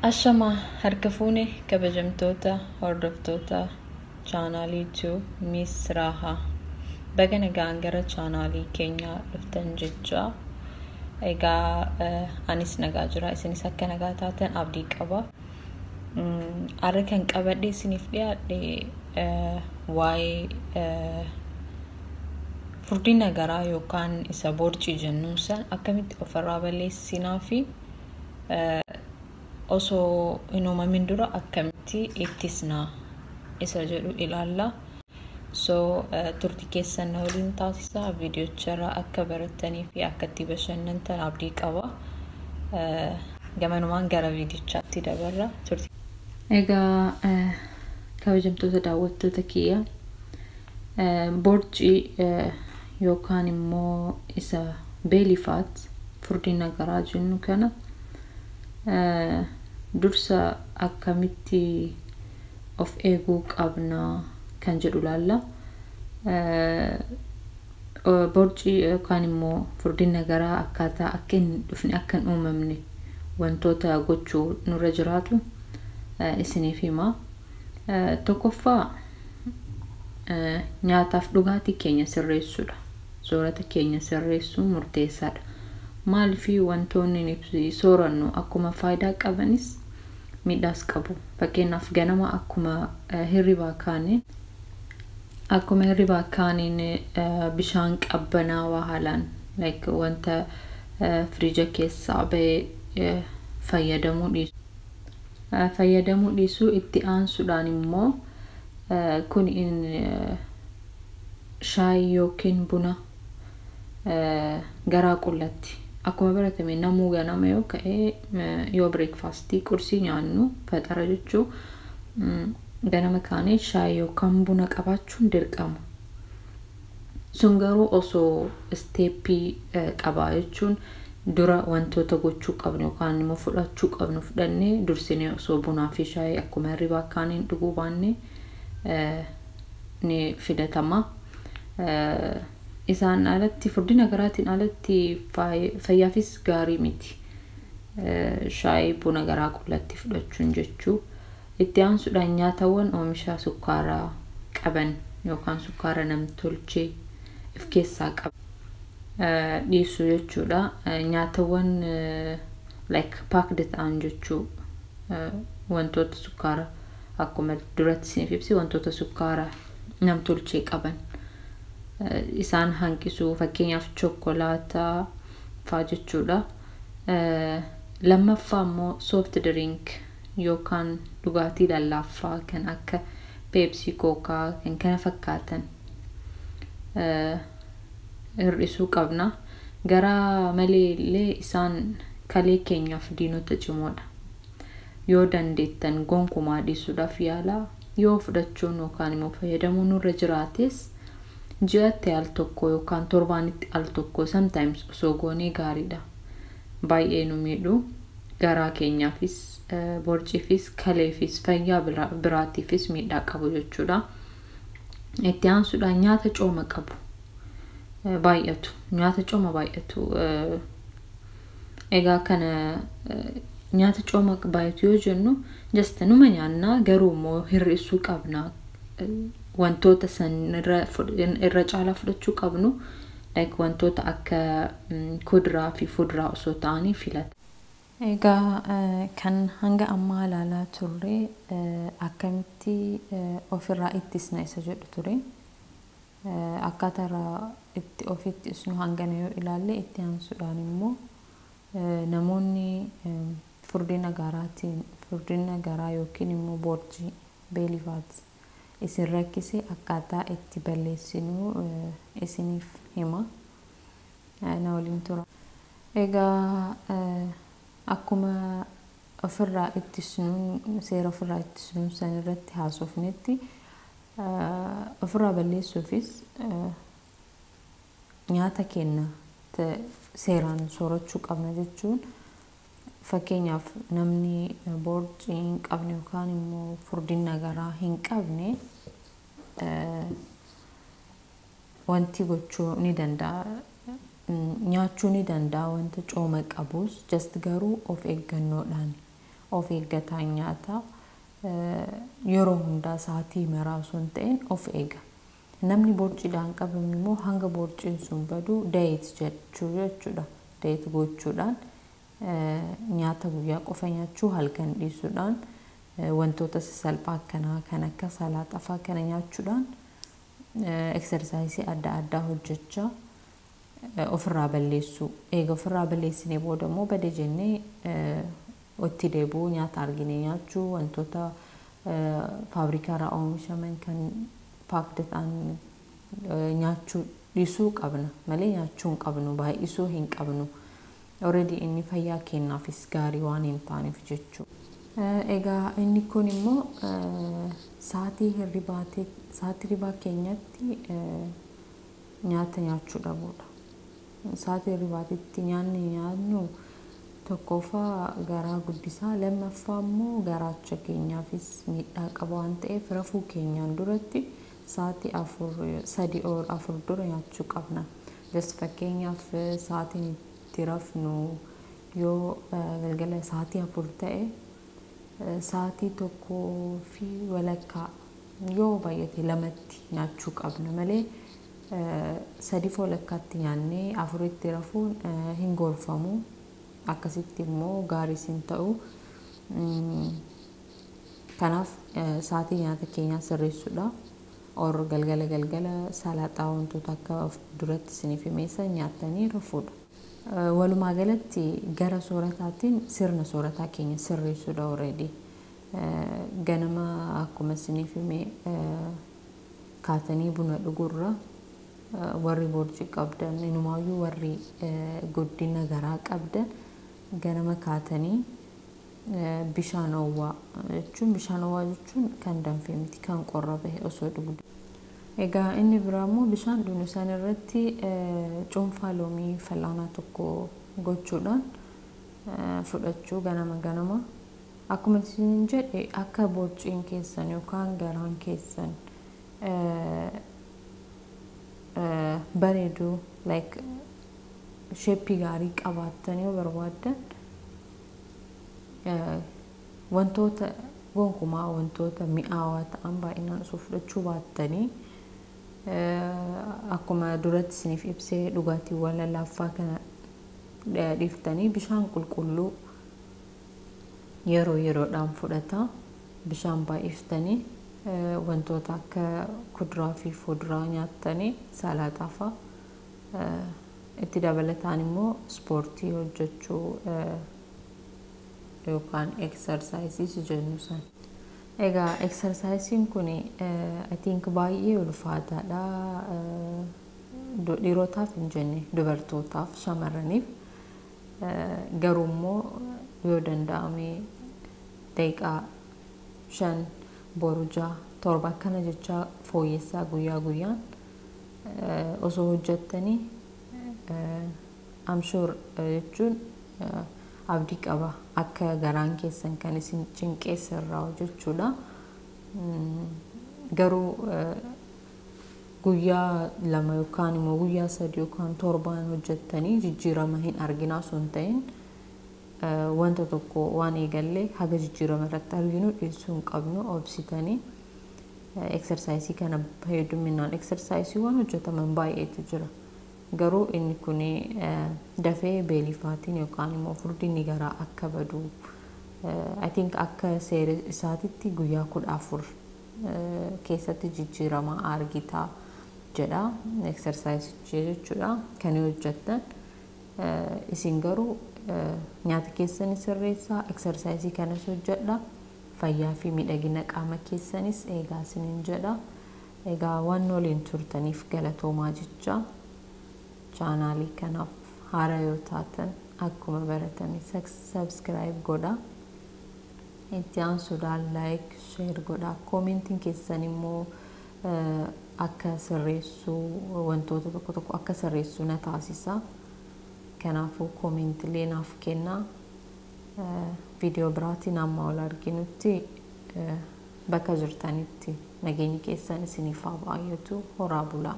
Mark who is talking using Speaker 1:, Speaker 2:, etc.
Speaker 1: Ashamaa harka fuune kabajamtoota hordoftoota chaanaalii YouTube Miss Raahaa baga nagaan gara chaanaalii keenyaa dhuftan jecha. Egaa anis nagaa jira, isinis akka nagaa taatan abdii qaba. Har'a kan qabadhe isiniif dhiyaadhe waa'ee furdina garaa yookaan isa borcii jennuun san akkamitti ofirraa balleessinaa fi osoo hin uumamin dura akkamitti ittisnaa isa jedhu ilaalla. So turtii keessan na waliin taasisaa, viidiyocharraa akka barattanii fi akka itti bashannantan abdii qaba. Gamanumaan gara viidiyochaatti dabarra. Egaa kabajamtoota daawwattoota kiyya, borcii yookaan immoo isa belly fat, furdina garaa jennu kana dursa akkamitti of eeguu qabna kan jedhu laalla. Borcii yookaan immoo furdina garaa akkaataa akka hin dhufne, akka hin uumamne wantoota gochuu nurra jiraatu isiniif hima. Tokkoffaa, nyaataaf dhugaatii keenya sirreessuudha. Soorata keenya sirreessuun murteessaadha. Maaliifii wantoonni nuti soorannu akkuma faayidaa qabanis miidhaas qabu. Fakkeenyaaf, ganama akkuma hirribaa kaaneen bishaan qabbanaawaa haalaan, like wanta firiija keessaa ba'e fayyadamuu dhiisu. Fayyadamuu dhiisuu. Itti aansuudhaan immoo kun shaayii yookiin buna garaa qullatti, akkuma baratame namuu ganama yoo ka'e, yoo breakfastii, qursii nyaannu, faxara jechuu, ganama kaanee shaayii yookaan buna qabaachuun dirqama. Sun garuu osoo steppii qabaa jechuun dura wantoota gochuu qabnu yookaan immoo fudhachuu qabnu fudhannee, dursinee osoo bunaa fi shaayii akkuma hirribaa kaaniin dhuguu baanne ni filatama. Isaan alatti, furdina garaatiin alatti, fayyaafis gaarii miti. Shaayii, buna garaa qullatti fudhachuun jechuu. Itti aansuudhaan nyaatawwan oomisha sukkaaraa qaban yookaan sukkaara namtolchee of keessaa qaban dhiisuu jechuudha. Nyaatawwan like packed ta'an jechuu, wantoota sukkaara, akkuma duratti isiniif ibse, wantoota sukkaara namtolchee qaban isaan hanqisuu, fakkeenyaaf chokkolaataa faa jechuudha. Lammaffaa immoo soft drink yookaan dhugaatii lallaaffaa kan akka Pepsi, Coca kan kana fakkaatan hir'isuu qabna. Garaa malee illee isaan kalee keenyaaf diinota cimoodha. Yoo dandeettan gonkumaa dhiisuudhaaf yaalaa. Yoo fudhachuun yookaan immoo fayyadamuun nurra jiraates, ji'atti al tokko yookaan torbaanitti al tokko sometimes osoo goonee gaariidha. Baay'ee nu miidhu. Garaa keenyaafis, borciifis, kaleefis, fayyaa biraatiifis miidhaa qabu jechuudha. Itti aansuudhaan nyaata cooma qabu baay'atu. Nyaata cooma baay'atu. Egaa kana nyaata cooma baay'atu yoo jennu, just numa nyaannaa, garuu immoo hir'isuu qabna. Wantoota san irra caalaa fudhachuu qabnu, like wantoota akka kuduraa fi fuduraa osoo ta'anii filata. Egaa kan hanga ammaa ilaalaa turre akkamitti ofirraa ittisna isa jedhu ture. Akkaataa irraa itti of ittisnu hangana yoo ilaalle, itti aansuudhaan immoo namoonni furdina garaatiin, furdina garaa yookiin immoo borcii, belly fat, isin rakkise akkaataa itti balleessinu isiniif hima. Na waliin tura. Egaa akkuma ofirraa ittisnuun, seera ofirraa ittisnuun san irratti haasofnetti, ofirraa balleessuufis nyaata keenya seeraan soorachuu qabna jechuun, fakkeenyaaf namni borcii hin qabne yookaan immoo furdina garaa hin qabne wanti gochuu ni danda'a. Nyaachuu ni danda'a wanta cooma qabus, just garuu of eeggannoodhaan. of eeggataa nyaata. Yeroo hundaa sa'aatii maraa osoo hin ta'in of eega. Namni borciidhaan qabame immoo hanga borciin sun badu diet jechuu jechuudha. Diet gochuudhaan nyaata guyyaa qofa nyaachuu, halkan dhiisuudhaan, wantoota sasalphaa akkanaa kan akka salaaxaa fa'aa kana nyaachuudhaan, exercise adda addaa hojjechaa ofirraa balleessuu. Eega ofirraa balleessinee booda immoo bade jennee itti deebi'uu, nyaata argine nyaachuu, wantoota faabrikaarraa oomishaman kan packed ta'an nyaachuu dhiisuu qabna malee nyaachuu hin qabnu, baay'isuu hin qabnu. Already inni fayyaa keenyaafis gaarii waan hin taaneef jechuudha. Egaa inni kun immoo sa'aatii hirribaatee sa'aatii hirribaa keenyatti nyaata nyaachuu dhabuudha. Sa'aatii hirribaatitti nyaanni nyaannu tokkoffaa garaa guddisaa, lammaffaa immoo garaacha keenyaafis miidhaa qaba waan ta'eef rafuu keenyaan duratti sa'aatii 4, 3 or 4 dura nyaachuu qabna. Just fakkeenyaaf, sa'aatiin itti rafnu yoo galgala sa'aatii 4 ta'e, sa'aatii 1:30, yoo baay'ate 2tti nyaachuu qabna malee 3:30tti nyaannee 4tti rafuun hin gorfamu. Akkasitti immoo gaariis hin ta'u. Kanaaf sa'aatii nyaata keenyaa sirreessuudha. Or galgala galgala salaaxaa, wantoota akka duratti isiniif himeessa nyaatanii rafuudha. Walumaa galatti gara soorataatiin sirna soorataa keenya sirreessuudha already. Ganama akkuma isiniif hime kaatanii buna dhuguurra, warri boorcii qabdan, inumaayyuu warri guddina garaa qabdan, ganama kaatanii bishaan oowwaa jechuun, bishaan oowwaa jechuun kan danfee miti, kan qorra bahe osoo dhugdu. Egaa inni biraa immoo bishaan dhugnu san irratti cuunfaa loomii fal'aanaa tokko gochuudhaan fudhachuu ganama ganama. Akkuma isin jedhe, akka borciin keessan yookaan garaan keessan bareedu, like shape gaarii qabaattan yoo barbaaddan, wantoota gonkumaa wantoota mi'aawaa ta'an baay'inaan osoo fudhachuu baattanii, akkuma duratti isiniif ibsee dhugaatiiwwan lallaaffaa kana dhiiftanii bishaan qulqulluu yeroo yeroodhaan fudhata. Bishaan baay'iftanii, wantoota akka kuduraa fi fuduraa nyaattanii, salaaxaa fa'a itti dabalataan immoo ispoortii hojjechuu yookaan exercise jennu san. Egaa exerciseiin kun I think baay'ee ulfaataadha. Dhiirotaaf hin jenne, dubartootaaf, shamarraniif, garuu immoo yoo danda'ame daqiiqaa 5, boru 6, 7 akkana jechaa fooyyessaa guyyaa guyyaan osoo hojjettanii, I'm sure jechuun abdii qaba akka garaan keessan kan isin cinqeessa irraa jechuudha. Garuu guyyaa 2 yookaan immoo guyyaa 3 yookaan 7n hojjettanii jijjiirama hin arginaa osoo hin ta'in, wanta tokko waan eegallee haga jijjiirama irratti arginu dhiisuu hin qabnu. Obsitanii exercise kana hedduminaan, exerciseiiwwan hojjetaman baay'eetu jira. Garuu inni kun dafee belly fatiin yookaan immoo furdinni garaa akka badu, I think akka seera isaatitti guyyaa 14 keessatti jijjiirama argitaa jedha exerciseichi jechuudha kan hojjettan. Isin garuu nyaata keessan sirreessaa, exercise kanas hojjedha, fayyaa fi miidhagina qaama keessanis eegaa isiniin jedha. Egaa waan waliin turtaniif galatoomaa jecha, chaanaalii kanaaf haara yoo taatan akkuma baratame subscribe godha. Itti aansuudhaan like, share godha. Commentiin keessan immoo akka sirreessuu, wantoota tokko tokko akka sirreessuu na taasisa. Kanaafuu commentilee naaf kennaa. Viidiyoo biraatiin amma ol arginutti bakka jirtanitti nageenyi keessan isiniif haa baay'atu. Horaa bulaa.